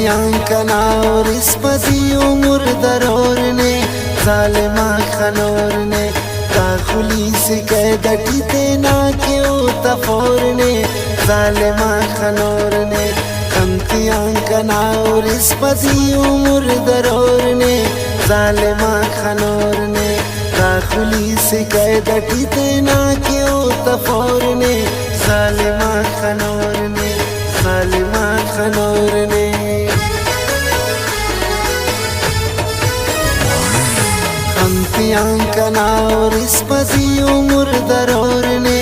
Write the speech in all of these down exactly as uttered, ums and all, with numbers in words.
آن کنا اور اس پدی عمر درور نے، ظالم آک خنور نے۔ دا خلیس قید ٹی تینا کہ او تفور نے، ظالم آک خنور نے۔ خنتیان کنا اور اس پدی عمر درور نے، ظالم آک خنور نے۔ دا خلیس قید ٹی تینا کہ او تفور نے، ظالم آک خنور نے، ظالم آک خنور نے۔ خنتیان کنا اور اس پدی عمر درور نے،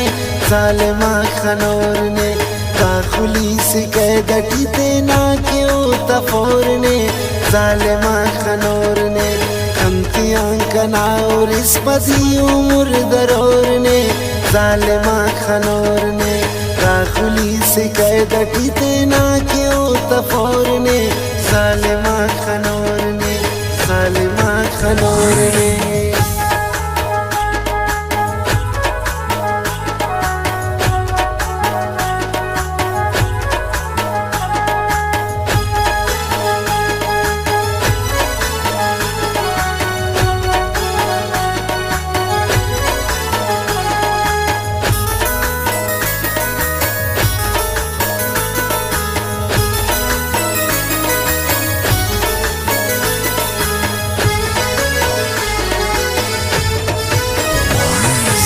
ظالم آک خنور نے۔ دا خلیس قید ٹی تینا کہ او تفور نے، ظالم آک خنور نے۔ خنتیان کنا اور اس پدی عمر درور نے، ظالم آک خنور نے۔ دا خلیس قید ٹی تینا کہ او تفور نے، ظالم آک خنور نے، ظالم آک خنور نے۔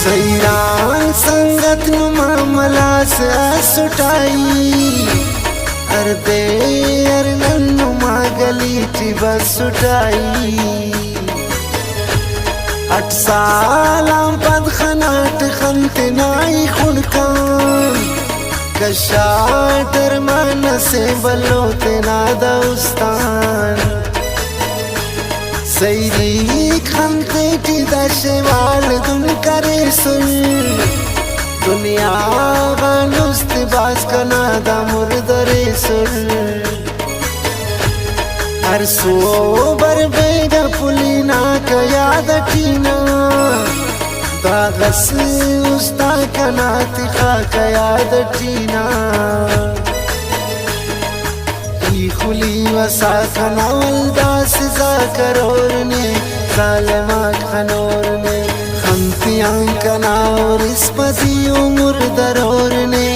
سیران سنگت نما ملاس اسٹائی، ہر دے ہر نن نما گلی ٹی بسٹائی۔ اٹ سال آن پد خناٹ خن تینا ای خڑکان، کشاٹ ارمان اسے بھلو تینا دا استان۔ سیریک خن تیٹی دا شیوال دن کریسن، دنیا غان است باز کنا دا مردریسن۔ ہر سو بر بیگہ پلینا کہ یاد اٹی نا، داغس استا کنا تخا کہ یاد اٹی نا۔ ای خلی وسا کنا ولدا سزا کرور نے، ظالم آک خنور نے۔ خنتیان کنا اور اس پدی عمر درور نے،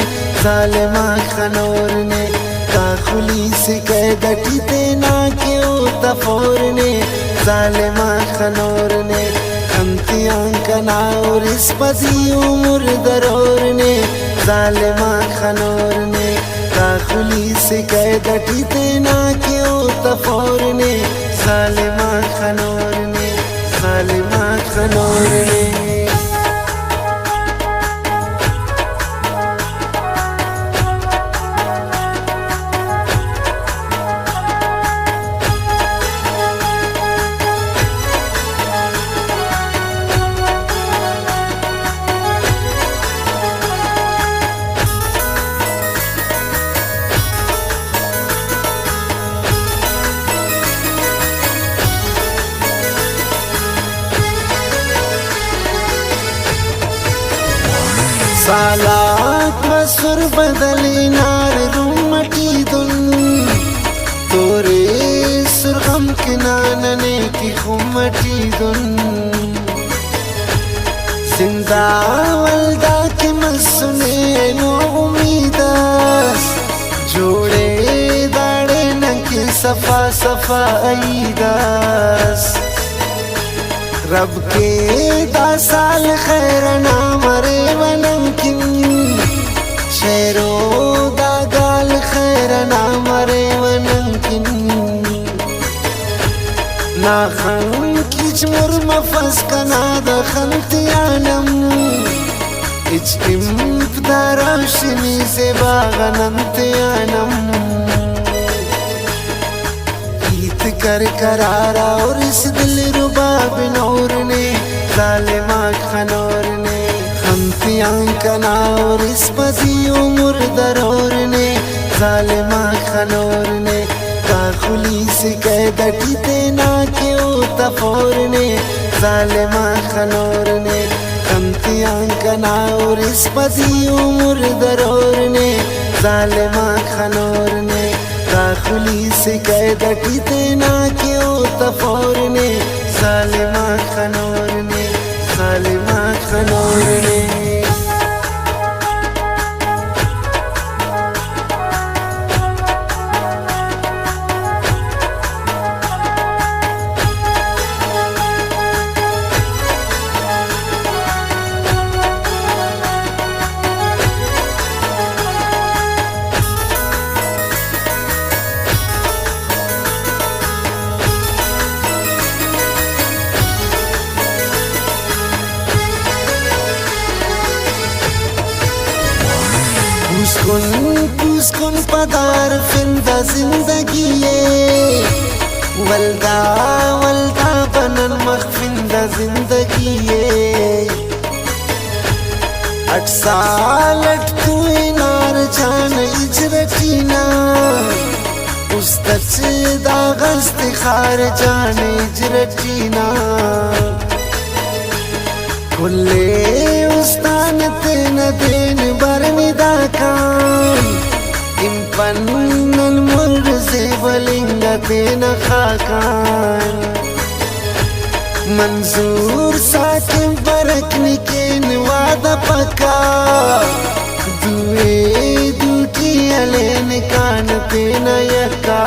ظالم آک خنور نے۔ دا خلیس قید ٹی تینا کہ او تفور نے، ظالم آک خنور نے۔ خنتیان کنا اور اس پدی عمر درور نے، ظالم آک خنور نے۔ دا خلیس قید ٹی تینا کہ او تفور نے، ظالم آک خنور نے، ظالم آک خنور نے۔ سالاک بسر بدل انار روم ٹی دن، تورے سر غم کنا ننے کی خم ٹی دن۔ زندہ ولدا کہ مسنے نو امید اس، جوڑے داڑے نن کہ صفا صفا عید اس۔ رب کے دا سال خیر انا مرے وننگ کن، شعرو دا گال خیر انا مرے وننگ کن۔ نا خن کچ مر مفس کنا دا خن تیانم، ہچ امپ دا روشنی سے باغ نن تیانم۔ ہیت کر قرارا اور اس دل ربا بنور نے، ظالم آک خنور نے۔ خنتیان کنا اور اس پدی عمر درور نے، ظالم آک خنور نے۔ دا خلیس قید ٹی تینا کہ او تفور نے، ظالم آک خنور نے۔ خنتیان کنا اور اس پدی عمر درور نے، ظالم آک خنور نے۔ خلیس قید ٹی تینا کہ او تفور نے، ظالم آک خنور نے، ظالم آک خنور نے۔ پوسکن پوسکن پدار فندا زندگی ءِ، ولدا ولدا بنن مخفندا زندگی ءِ۔ اٹ سال اٹ تو ہنار جان ہجر ٹی نا، است اٹ داغ اس تخار جان ہجر ٹی نا۔ کل استان تینا دین برنی داکان، ہنپن نن مر زیبل انگا تینا خاکان۔ منظور ثاقب برک نی کین وعدہ پکا، دوئے دوٹی ہلین کان تینا یکا۔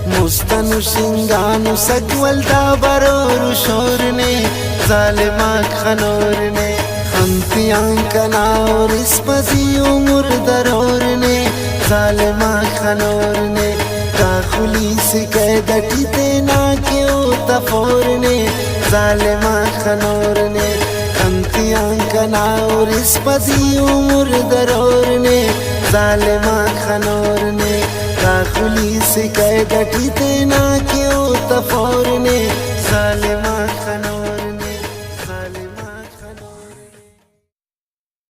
مستن شنگانو سگ ولدا برور شور نے، ظالم آک خنور نے۔ خن تیان کنا اور اسپدی عمر درور نے، ظالم آک خنور نے۔ دا خلیس قید ٹی تینا کہ او تفور نے، ظالم آک خنور نے۔ خن تیان کنا اور اسپدی عمر درور نے، ظالم آک خنور نے۔ دا خلیس قید ٹی تینا کہ او تفور نے، ظالم